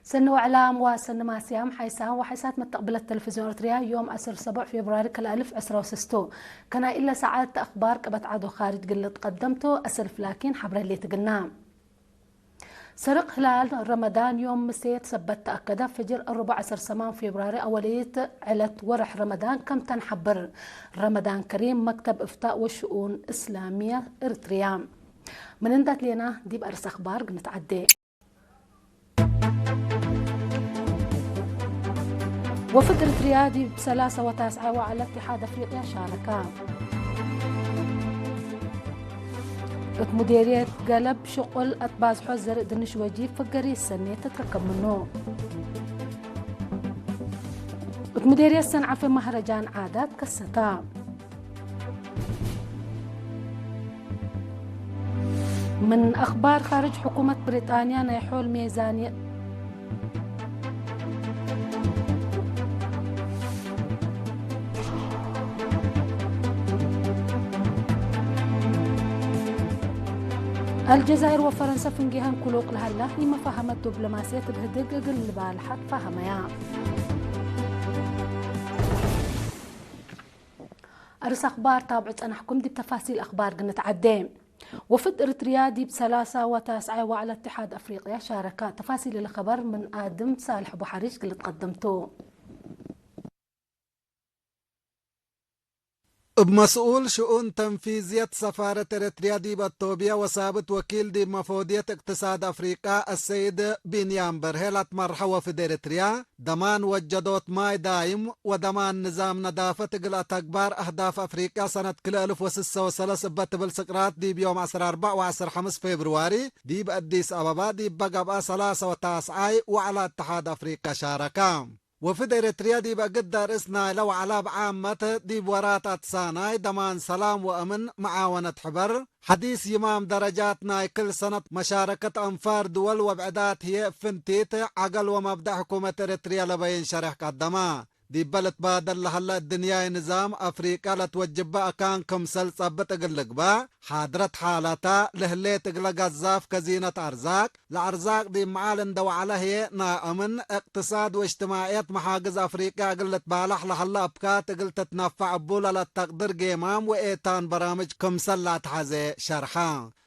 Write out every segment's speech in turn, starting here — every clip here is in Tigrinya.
ሰኒ ወዕላም ወሰኒ ማስያም ሓይሳን ወሓይሳት መተቕብለት ቴሌቪዝዮን ኤርትርያ ዮም ዓሰርተ ሰቡዕ ፌብሩዋሪ ክልተ ኣልፍ ዕስራ ወሰስቱ። ከናይ ኢለ ሰዓት ኣኽባር ቅበት ዓዶ ኻሪጅ ግልጥ ቀደምቶ ኣሰልፍ ላኪን ሓብረሌ ትግና። ሰርቕ ህላል ረመዳን ዮም ምሴት ሰበት ተኣከደ። ፍጅር ኣርባዓ ዓሰርተ ሰማን ፌብሩዋሪ ኣወለይት ዕለት ወርሕ ረመዳን ከም ተንሓብር። ረመዳን ከሪም። መክተብ እፍታእ ወሽኡን እስላሚያ ኤርትርያ። ምን እንዳት ሌና ዲብ ኣርስ ኣኽባር ግንትዓዴ። ወፍድ ኤርትርያ ዲብ ሰላሳ ወታስዓ ዋዕላ እትሓድ ኣፍሪቅያ ሻረካ። እት ሙዴርየት ገለብ ሽቁል ኣትባዝሖ ዘርእ ድንሽ ወጂብ ፍገሪ ሰኔት ተትረከብ ምኑ። እት ሙዴርየት ሰንዓፈ ማህረጃን ዓዳት ከሰታ። ምን ኣኽባር ኻርጅ፣ ሕኩመት ብሪጣንያ ናይ ሖል ሜዛንየ-፣ ኣልጀዛይር ወፈረንሳ ፍንጌሃን ኩሉቅ ለሃላ ይመፋሃመት ዲፕሎማስየት ብህድግ እግል ልባልሓት ፋሃመያ። ኣርስ ኣኽባር ታብዑ ጸናሕኩም። ዲብ ተፋሲል ኣኽባር ግንትዓዴ። ወፍድ ኤርትርያ ዲብ ሰላሳ ወታስዓይ ዋዕላ እትሓድ ኣፍሪቅያ ሻረካ። ተፋሲል ለኸበር ምን ኣድም ሳልሕ ቡሓሪሽ ግልጥ ቀደምቱ። እብ መስኡል ሽኡን ተንፊዝየት ሰፋረት ኤረትርያ ዲብ ኣቶብያ ወሳብት ወኪል ዲብ መፎድየት እቅትሳድ ኣፍሪቃ ኣሰይድ ቢንያም በርሄ ላትመርሐ ወፍድ ኤረትርያ፣ ደማን ወጀዶት ማይ ዳይም ወደማን ንዛም ነዳፈት እግል ኣተግባር ኣህዳፍ ኣፍሪቃ ሰነት ክልኤ እልፍ ወስሰ ወሰለስ እበ ትብል ስቅራት ዲብ ዮም ዓስር ኣርባዕ ወዓስር ሓምስ ፌብርዋሪ ዲብ ኣዲስ ኣበባ ዲበ ገብኣ ሰላሳ ወታስዓይ ዋዕላ እተሓድ ኣፍሪቃ ሻረካ። ወፍድ ኤረትርያ ዲብ ኣግድ ኣርእስ ናይለ ዋዕላ ብዓመት ዲብ ወራት ኣትሳናይ ደማን ሰላም ወእምን መዓወነት ሕበር፣ ሐዲስ ይማም ደረጃት ናይ ክል ሰነት መሻረከት ኣንፋር ድወል ወብዕዳት ህዬ ፍንቲት፣ ዐገል ወመብደእ ሕኩመት ኤረትርያ ለበይን ሸሬሕ ቀደማ። ዲበ ልትባደል ለሀለ እድንያይ ንዛም ኣፍሪቀ ለትወጅበ ኣካን ክምሰል ጸብጥ እግል ልግበእ፣ ሓድረት ሓላታ ለህሌት እግለ ገዛፍ ከዚነት ኣርዛቅ፣ ለአርዛቅ ዲብ መዓል እንደ ወዕለ ህዬ ናይ አምን፣ እቅትሳድ ወእጅትማዕየት መሓግዝ አፍሪቀ እግል ልትባላሕ ለሀለ አብካት እግል ትትነፋዕ እቡ ለለተቅድር ጌማም ወኤታን በራምጅ ክምሰል ለአትሐዜ ሸርሐ።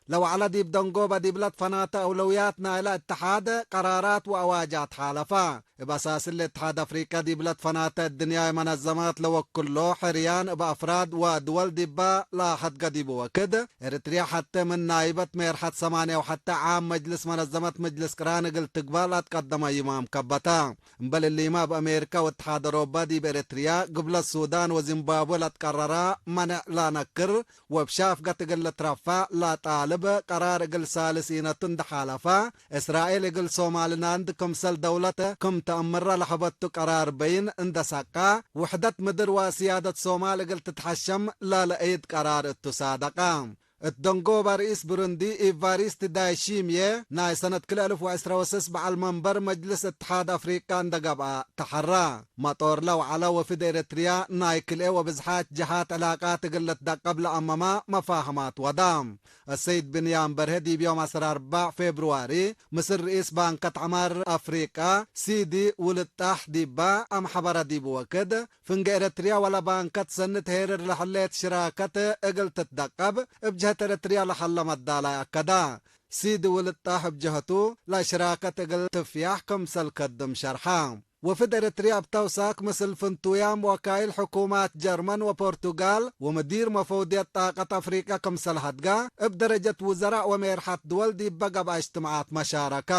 ለወዕለ ዲብ ደንጎበ ዲብለት ፈናተ አውለውያት ናይለ እትሓድ ቀራራት ወአዋጃት ሓለፋ። እብ አሳስ እሊ እትሓድ አፍሪቀ ዲብለት ፈናተ እድንያይ መነዘማት ለወክሎ ሕርያን እብ አፍራድ ወድወል ዲበ ለአኸድገ ዲቡ ወክድ፣ ኤርትርያ ሐቴ ምን ናይበት ሜርሐት ሰማንያ ወሐቴ ዓም መጅልስ መነዘመት መጅልስ ቅራን እግል ትግባእ ለአትቀደመ ይማም ከበተ። እምበል እሊመ እብ አሜሪካ ወእትሓድ አውሮባ ዲብ ኤርትርያ፣ ግብለት ሱዳን ወዚምባብዌ ለአትቀረራ መኔዕ ለአነክር፣ ወእብ ሻፍገት እግል ልትረፋዕ ለጣልብ ቀራር እግል ሳልስ ኢነቱ እንደ ሓለፋ፣ እስራኤል እግል ሶማልላንድ ክምሰል ደውለት ክም ተአምረ ለሀበቱ ቀራር በይን እንደ ሰቃ፣ ውሕደት ምድር ወስያደት ሶማል እግል ትትሐሸም ለለአይድ ቀራር እቱ ሳደቀ። እት ደንጎበ ርኢስ ብሩንዲ ኢቫሪስት ዳይሺምዬ ናይ ሰነት ክልኤ እልፍ ወዕስራ ወስስ በዓል መንበር መጅልስ እትሓድ አፍሪቃ እንደ ገብአ ተሐራ። መጦርለ ወዐለ ወፍድ ኤረትርያ ናይ ክልኤ ወብዝሓት ጀሃት ዕላቃት እግል ልትደቀብ ለአመማ መፋህማት ወዳ። አሰይድ ብንያም በርሀ ዲብ ዮም ዐስር አርባዕ ፌብርዋሪ ምስል ርኢስ ባንከት ዐማር አፍሪቃ ሲዲ ውልጣሕ ዲባ አምሐበረ ዲቡ ወክድ፣ ፍንጌ ኤረትርያ ወለ ባንከት ሰኒ ትሄርር ለሀሌት ሽራከት እግል ትትደቀብ እብ ጀህት ኤረትርያ ለሀለ መዳላይ አከዳ። ሲዲ ውልጣሕ እብ ጀህቱ፣ ለሽራከት እግል ትፍያሕ ክምሰል ከድም ሸርሐ። ወፍድ ኤረትርያ እብ ተውሳክ ምስል ፍንቱያም ወካይል ሕኩማት ጀርመን ወፖርቱጋል ወምዲር መፈውድየት ጣቀት አፍሪቀ ክምሰል ሀድጋ፣ እብ ደረጀት ውዘራእ ወሜርሐት ድወል ዲበ ገብአ እጅትማዓት መሻረከ።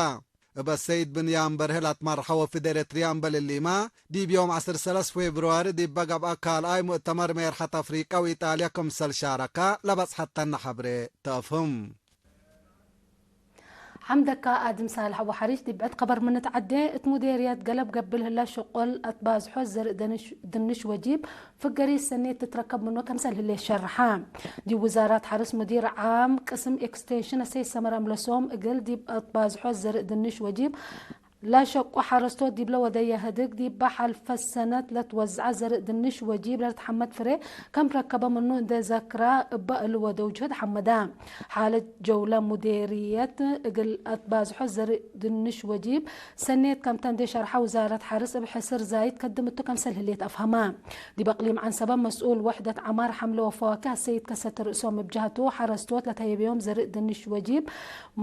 እበ ሰይድ ብንያም በርሀ ለአትመርሐ ወፍድ ኤረትርያ እምበል እሊማ፣ ዲብ ዮም ዐስር ሰለስ ፌብርዋሪ ዲበ ገብአ ካልኣይ ሙእተመር ሜርሐት አፍሪቀ ወኢጣልያ ክምሰል ሻረካ ለበጽሐተነ ሐብሬ ተአፍህም። ሐምደካ አድም ሳልሕ አቡ ሐሪሽ። ዲብ ብዕድ ከበር ምን ንትዓዴ፣ እት ሙዴርየት ገለብ ገብእ ለህለ ሽቁል አትባዝሖ ዘርእ ድንሽ፣ ድንሽ ወጂብ ፍገሪ ሰኔት ትትረከብ ምኑ ከምሰል ህሌት ሸርሐ። ዲብ ውዛራት ሐርስ ሙዲር ዓም ቅስም ኤክስቴንሽን አሰይድ ሰመር አምለሶም እግል ዲብ አትባዝሖ ዘርእ ድንሽ ወጂብ ላሸቁ ሓረስቶት ዲብለ ወደየ ህድግ ዲባ ሓልፈ ሰነት ለትወዝዓ ዘርእ ድንሽ ወጂብ ለትሓመድ ፍሬ ከም ረከበ ምኑ እንደ ዘክራ እባ እሉ ወደው ጅህድ ሓመዳ። ሓለ ጀውላ ሙዴርየት እግል ኣትባዝሖ ዘርእ ድንሽ ወጂብ ሰኔት ከምተ እንደ ሸርሓ ውዛረት ሓርስ እብ ሕስር ዛይት ከድምቱ ከምሰል ህሌት ኣፍሃማ። ዲብ ኣቅሊም ዓንሰባ መስኡል ወሕደት ዓማር ሓምለ ወፈዋኪ ኣሰይድ ከሰተ ርእሶም እብ ጀህቱ ሓረስቶት ለተየበዮም ዘርእ ድንሽ ወጂብ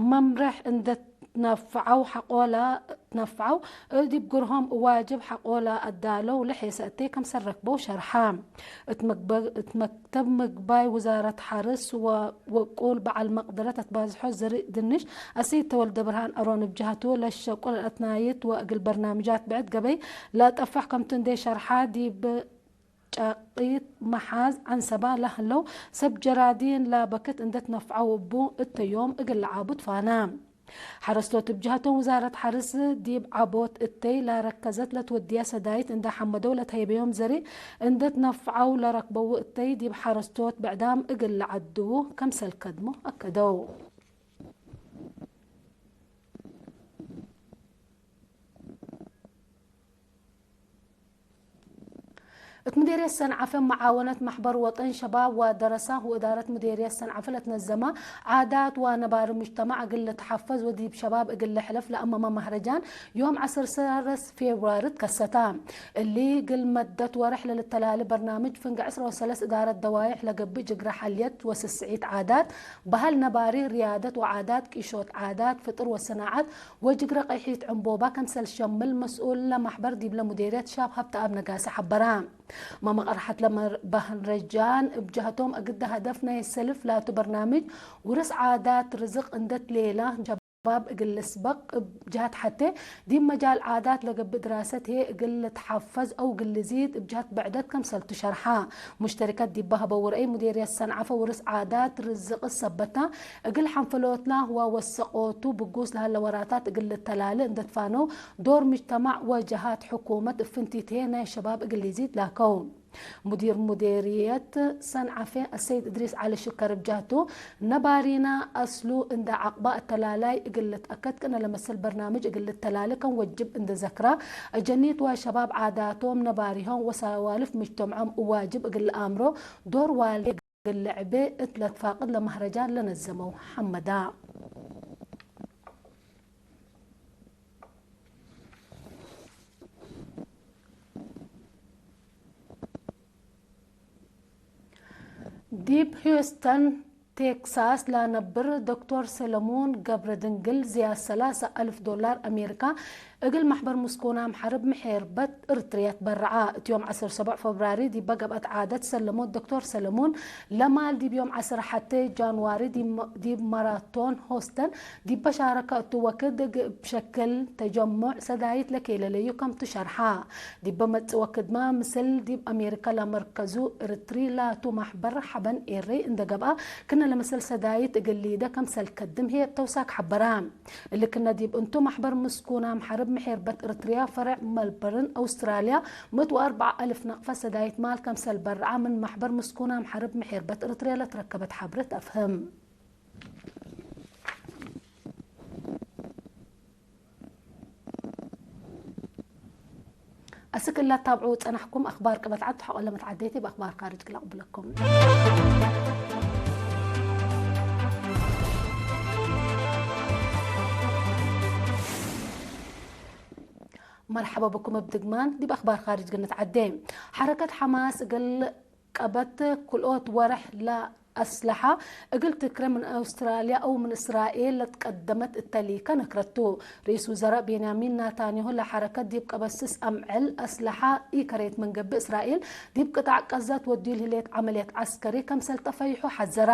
መምርሕ እንደ ትነፍዓው ሓቆላ ትነፍዓው እዲብ ግርሆም ዋጅብ ሓቆላ ኣዳለው ለሔሰ እተይ ከምሰል ረክበው ሸርሓ። እት መግበ-፣ እት መክተብ ምግባይ ውዛረት ሓርስ ወ-፣ ወቁል በዓል መቅደረት ኣትባዝሖ ዘርእ ድንሽ ኣሰይድ ተወልደ ብርሃን ኣሮን እብ ጀህቱ ለሸቁል ኣትናይት ወእግል በርናምጃት ብዕድ ገበይ ለጠፍሕ ከምቱ እንደ ሸርሓ ዲብ ጫቂት መሓዝ ዓንሰባ ላህለው ሰብ ጀራዲን ላበክት እንደ ትነፍዓው እቡ እተዮም እግል ለዓቡ ትፋና። ሓረስቶት እብ ጀህቶም ውዛረት ሓርስ ዲብ ዓቦት እተይ ላረከዘት ለትወድያ ሰዳይት እንደ ሓመደው ለተሄበዮም ዘርእ እንደ ትነፍዓው ለረክበው እተይ ዲብ ሓረስቶት ብዕዳም እግል ለዓድው ከምሰል ከድሞ ኣከደው። እት ሙዴርየት ሰንዓፈ መዓወነት ማሕበር ወጠን ሸባብ ወደረሳ ወእዳረት ሙዴርየት ሰንዓፈ ለትነዘማ ዓዳት ወነባሪ ሙጅተማዕ እግል ልትሓፈዝ ወዲብ ሸባብ እግል ልሕለፍ ለአመማ ማህረጃን ዮም ዓሰርተ ሰለስተ ፌብሩዋሪ ትከሰታ። እሊ እግል መደት ወርሕ ለልተላሊ በርናምጅ ፍንግ ዕስራ ወሰለስተ እዳረት ደዋይሕ ለገብእ ጅግረ ሓልየት ወስስዒት ዓዳት፣ በህል ነባሪ ርያደት ወዓዳት፣ ቂሾት ዓዳት፣ ፍጥር ወሰናዓት ወጅግረ ቀይሒት ዕንቦባ ከምሰል ሸምል መስኡል ለማሕበር ዲብለ ሙዴርየት ሻብ ሃብተኣብ ነጋሲ ሓበራ። መመቐርሓት ለመር-፣ ባህረጃን እብ ጀህቶም እግደ ሀደፍ ናይ ሰልፍ ላቱ በርናምጅ ውርስ ዓዳት ርዝቕ እንደት ሌላ ሸባብ እግል ልስበቕ እብ ጀህት ሓቴ ዲብ መጃል ዓዳት ለገብእ ድራሰት ህዬ እግል ልትሓፈዝ አው እግል ልዚድ እብ ጀህት ብዕደት ከምሰልቱ ሸርሓ። ሙሽተሪከት ዲብ በሀበው ርአይ ሙዴርየት ሰንዓፈ ውርስ ዓዳት ርዝቕ ሰበታ እግል ሐንፈሎትላ ወወሰቆቱ ብጉስ ለሀለ ወራታት እግል ልተላለ እንደትፋነው ዶር ምጅተማዕ ወጀሃት ሕኩመት እፍንቲትሄ ናይ ሸባብ እግል ሊዚድ ላከው። ሙዲር ሙዴርየት ሰንዓፌ አሰይድ እድሪስ ዓሊ ሽከር እብ ጀህቱ ነባሪና አስሉ እንደ ዓቅባ እተላላይ እግል ልትአከድ ቅነ ለመሰል በርናምጅ እግል ልተላለ ከም ወጅብ እንደ ዘክራ፣ አጀኒት ወሸባብ ዓዳቶም ነባሪሆም ወሰዋልፍ ምጅተምዖም እዋጅብ እግል ለአምሮ ዶር ዋሌ እግል ልዕቤ እት ለትፋቅድ ለማህረጃን ለነዘመው ሐመዳ። ዲብ ሂውስተን ቴክሳስ ለነብር ዶክቶር ሰለሙን ገብረድንግል ዝያድ ሰላሳ አልፍ ዶላር አሜሪካ እግል ማሕበር ምስኩናም ሐርብ ምሔርበት እርትርያ ትበርዓ። እቲ ዮም ዓሰርተ ሰቡዕ ፈብራሪ ዲበ ገብአት ዓደት ሰለሞት ዶክቶር ሰለሙን ለማል ዲብ ዮም ዓሰርተ ሐተ ጃንዋሪ ዲብ መ-፣ ዲብ ማራቶን ሆስተን ዲበ ሻረከ እቱ ወክድ እብ ሸክል ተጀሙዕ ሰዳይት ለኬለለዩ ከምቱ ሸርሓ። ዲበ መጽእ ወክድመ ምስል ዲብ አሜሪካ ለመርከዙ እርትሪ ላቱ ማሕበር ሐበን ኤረይ እንደ ገብአ ክነ ለመሰል ሰዳይት እግል ሊደ ከምሰል ከድም ህዬ እብ ተውሳክ ሐበራ። እሊ ክነ ዲብ እንቱ ማሕበር ምስኩናም ሐርብ ምሔርበት እርትርያ ፈረዕ መልበርን አውስትራልያ ምእት ወአርብዓ አልፍ ነቅፈ ሰዳይት ማል ከምሰል በርዓ ምን ማሕበር ምስኩናም ሐርብ ምሔርበት እርትርያ ለትረከበት ሐብረት አፍህም። አስክ እላ ታብዑ ጸናሕኩም አኽባር ቅበት ዓድ ተሐቆለ መትዓደይቲ ብአኽባር ካርጅ ክላ ቅብለኩም። መርሐባ ብኩም እብ ድግማን ዲብ አኽባር ካርጅ ግነት ዓዴ። ሐረከት ሐማስ እግል ቀበት ክልኦት ወርሕ ለአስለሓ እግል ትክረ ምን አውስትራልያ አው ምን እስራኤል ለትቀደመት እተሊከ ነክረቱ። ርኢስ ውዘራእ ቤንያሚን ናታንያሁ ለሐረከት ዲብ ቀበት ስስ አምዕል አስለሓ ኢከሬት ምን ገብእ እስራኤል ዲብ ቅጣዕ ቀዛ ትወድዩ ለህሌት ዐመልየት ዐስከሪ ከምሰል ጠፈይሑ ሐዘራ።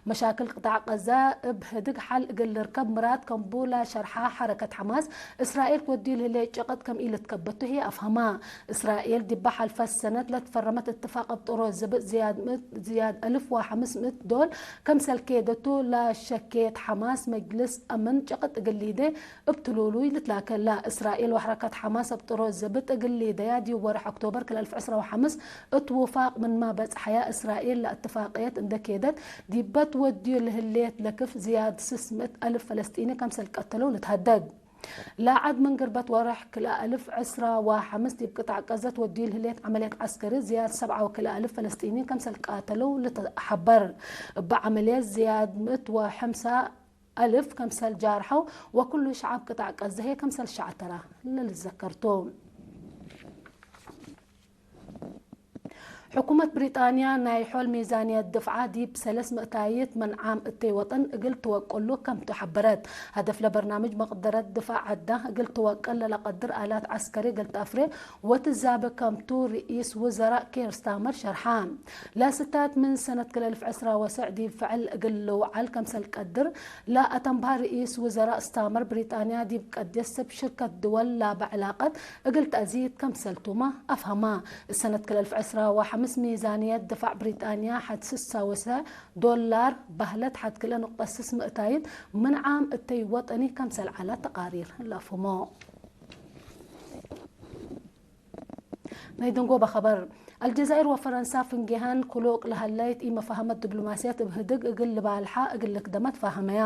መሻክል ቅጣዕ ቀዛ እብ ህድግ ሐል እግል ልርከብ ምራድ ከም ቡ ለሸርሓ ሐረከት ሐማስ፣ እስራኤል ትወድዩ ለህሌት ጨቀጥ ከም ኢልትከበቱ ህዬ አፍሀማ። እስራኤል ዲበ ሐልፈት ሰነት ለትፈረመት እትፋቅ እብ ጥሮዝ ዝብጥ ዝያድ ምእት፣ ዝያድ አልፍ ወሐምስ ምእት ዶል ከምሰል ኬደቱ ለሸኬት ሐማስ መጅልስ አምን ጨቀጥ እግል ሊዴ እብ ትሉሉይ ልትላከላ። እስራኤል ወሐረከት ሐማስ እብ ጥሮዝ ዝብጥ እግል ሊደያ ዲብ ወርሕ ኦክቶበር ክልተ አልፍ ዕስራ ወሐምስ እት ውፋቅ ምንመ በጽሐያ እስራኤል ለእትፋቅየት እንደ ኬደት ዲበ ትወድዩ ለህሌት ለክፍ ዝያድ ስስ ምእት አልፍ ፈለስጢኒ ከምሰል ቀተለው ልትሀደግ። ላዓድ ምን ግርበት ወርሕ ክልኣልፍ ዕስራ ወሓምስ ዲብ ቅጣዕ ቀዘት ወዲዩ ልህሌት ዓመልያት ዓስከሪ ዝያድ ሰብዓዊ ክልኣልፍ ፈለስጢኒ ከምሰል ቃተለው ልተሓበር። እብ ዓመልያት ዝያድ ምእት ወሐምሳ ኣልፍ ከምሰል ጃርሐው ወኩሉ ሸዓብ ቅጣዕ ቀዘሄ ከምሰል ሸዕተራ ለልዘከርቱ። ሕኩመት ብሪጣንያ ናይ ሖል ሚዛንየት ድፍዓ ዲብ ሰለስ ምእታይት ምን ዓም እተይ ወጠን እግል ትወቅሉ ከምቱ ሐበረት። ሀደፍ ለበርናምጅ መቅደረት ድፋዕ ዐዳ እግል ትወቅል ለለቀድር ኣላት ዐስከሪ እግል ተፍሬ ወትዛበ ከምቱ ርኢስ ውዘራእ ኬር ስታመር ሸርሓ። ለስታት ምን ሰነት ክልተ ኣልፍ ዕስራ ወሰዕ ዲብ ፍዕል እግል ልውዓል ከምሰል ቀድር ለአተንባህ ርኢስ ውዘራእ ስታመር ብሪጣንያ ዲብ ቀድየት ሰብ ሽርከት ድወል ላበ ዕላቀት እግል ተእዚድ ከምሰልቱመ ኣፍሀማ። እሰነት ክልተ ኣልፍ ዕስራ ወሐምስ ሚዛንየት ድፋዕ ብሪጣንያ ሐድ ስሳ ወሰዕ ዶላር ባህለት ሐድ ክልተ ንቁጠት ስስ ምእታይት ምን ዓም እተይ ወጠኒ ከምሰል ዐለ ተቃሪር ለአፍህሞ። ናይ ደንጎበ ኸበር። አልጀዛይር ወፈረንሳ ፍንጌሃን ክሉቅ ለሀለይት ኢመፋህመት ድብሎማስያት እብ ህድግ እግል ልባልሓ እግል ልክደመ ትፋሀመያ።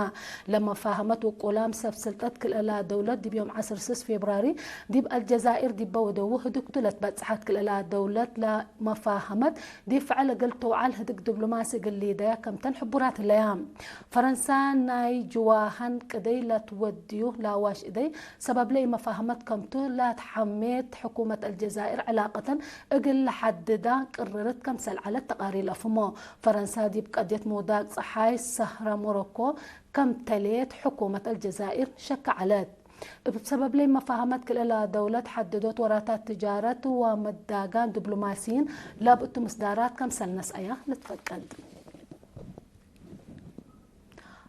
ለመፋህመት ውቁላም ሰብ ስልጠት ክልአላ ደውለት ዲብ ዮም ዐስር ስስ ፌብራሪ ዲብ አልጀዛይር ዲበ ወደዉ ህድግቱ ለትበጽሐት ክልአላ ደውለት ለመፋህመት ዲብ ፍዕል እግል ተውዓል ህድግ ድብሎማሲ እግል ሊደያ ከምተን ሕቡራት ህለያ። ፈረንሳ ናይ ጅዋሃን ቅደይ ለትወድዩ ላዋሽ እደይ ሰበብለ ኢመፋህመት ከምቱ ላትሓሜት ሕኩመት አልጀዛይር ዕላቀተን እግል ለሐድዳ ቅርርት ከምሰል ዐለት ተቃሪ ለአፍሞ። ፈረንሳ ዲብ ቀድየት ምውዳቅ ጸሓይ ሰህረ ሞሮኮ ከም ተሌት ሕኩመት አልጀዛይር ሸከ ዐለት። እብ ሰበብለ ኢመፋህመት ክልአላ ደውለት ሐድዶት ወራታት ትጃረት ወመዳጋን ድብሎማሲይን ለብእቱ ምስዳራት ከምሰል ነስአያ ልትፈቀድ።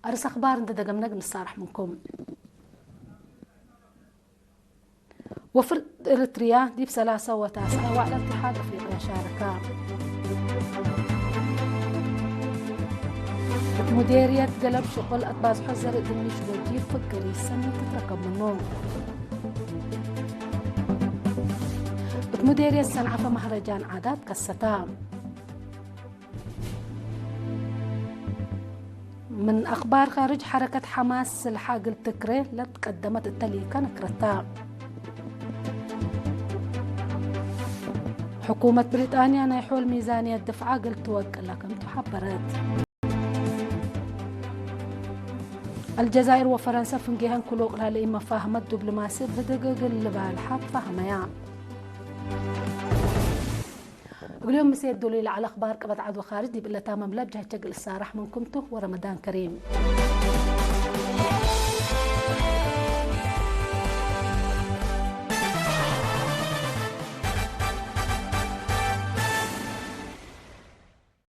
አርስ አኽባር እንተ ደገምነግ ንሳራሕ ምንኩም። ወፍር ኤርትርያ ዲብ ሰላሳ ወታስዓ ዋዕላ እትሓድ አፍሪቅያ ሻረካ። እት ሙዴርየት ገለብ ሽቁል አትባዝሖ ዘርኢ ድንሽ ወጂ ፍቅሪ ሰኒ ትትረከብ ምኑ። እት ሙዴርየት ሰንዓፈ ማህረጃን ዓዳት ከሰታ። ምን አኽባር ኻርጅ፣ ሐረከት ሐማስ ስልሓ እግል ትክሬ ለትቀደመት እተ ሊከ ነክረታ። ሕኩመት ብሪጣንያ ናይ ሖል ሚዛንየት ድፍዓ እግል ትወቅላ ከምቱ ሐበረት። አልጀዛይር ወፈረንሳ ፍንጌሀን ክሉ ቅላለ ኢመፋህመት ዱብሎማሲ እብ ህድግ እግል ልባልሓ ትፋህመያ። እግልዮም ምሴ ዱሉይ ለዐለ አኽባር ቅበት ዐድ ወኻርጅ ዲብ እለ ታመም ለብ ጀህቸ እግል እሳራሕ ምንኩም ቱ ወረመዳን ከሪም።